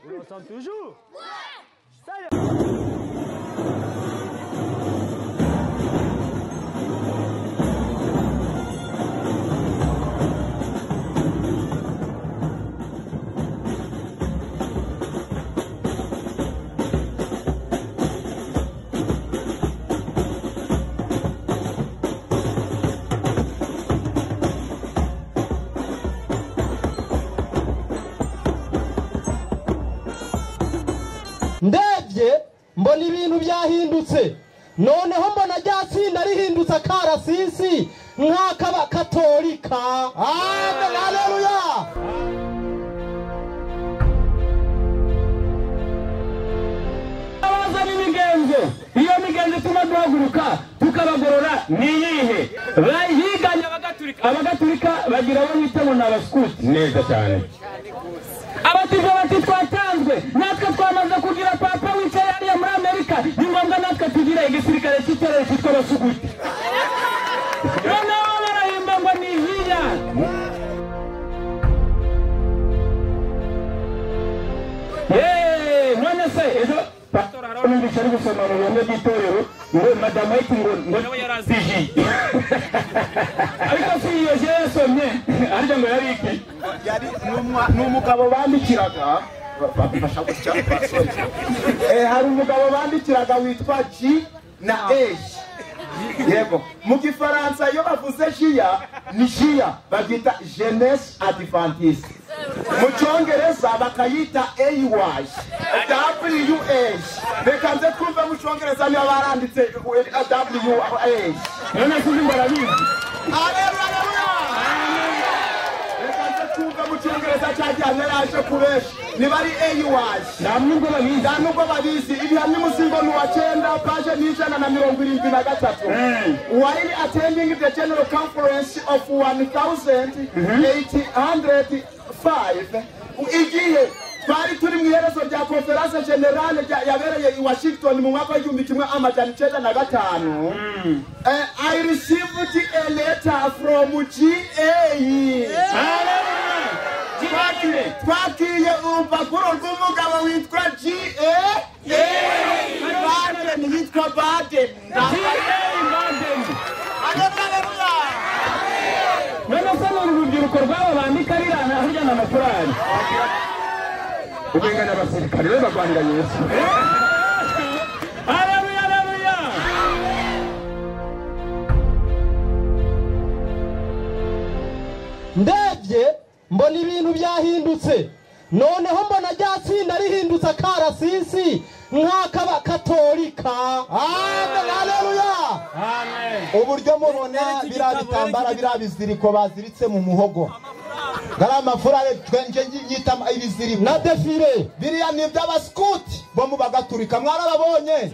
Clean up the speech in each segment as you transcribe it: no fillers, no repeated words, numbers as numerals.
On est ensemble toujours? Ouais. Salut. Ndebye mbona ibintu byahindutse, noneho mbona ryatsinda rihindutse akarasisi nk'ak'abakatolika. Amen, haleluya. Abazana imigenzo, iyo migenzo ituma duhaguruka tukabagorora ni iyihe? Bayiganye abagatulika, abagatulika bagira abo bita ngo ni abaskuti. Neza cyane. Abatije bati twatanzwe, natwe twamaze kugira papa wicaye hariya muri Amerika, ni ngombwa natwe tugira igisirikare cy'itorero cyitwa abasuguti. Noneho barahimba ngo ni ihiya. Yeee, none se ejo pastor haraho numvise ari gusoma mu bihome by'itorero ngo madamu White ngo nawe yarazijiye. Ariko si iyo je yasomye, arya ngo yari iki? Yari n'umugabo bandikiraga bafasha gutya pastor. Hari umugabo bandikiraga witwa G na A. Yego, mu Gifaransa iyo bavuze Jia ni Jia babyita Jeunesse Adventiste. Mu Cyongereza bakayita AY WH. Reka nze twumve mu Cyongereza niba baranditse WH. None se ngo arabizi. Haleluya. Reka nze twumve mu Cyongereza cyagiye yaje kubesha. Niba ari AY. Nta nubwo babizi. Nta nubwo babizi. Ibihamya umusingo ni uwa 9 page ni 173. While attending the General Conference of 1805, igihe twari turi mu iherezo rya Conference Generale yabereye i Washington mu mwaka w'1905, I received a letter from GA. Twakiye urupapuro rw'umugabo witwa GA Baden, yitwa Baden. None se ni urubyiruko rw'aba bandika rirana harya na makorari. Ubenga n'abasirikare be barwanira Yesu. Haleluya, haleluya. Ndebye mbona ibintu byahindutse, noneho mbona ryatsinda rihindutse akarasisi nk'ak'abakatolika. Amen, haleluya. Amen. Uburyo mubona biriya bitambara biriya biziriko baziritse mu muhogo, ngari amafurare twenje nyita ibiziriko na defile, biriya ni iby'abaskuti bo mu bagaturika, mwarababonye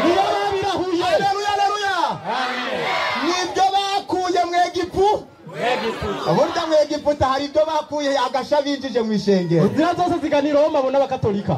niyo babirahuye. Haleluya, haleluya. Nibyo bakuye mu Egiputa. Burya mu Egiputa hari ibyo bakuye agasha binjije mu ishengero. Inzira zose zigana i Roma bo n'abakatolika.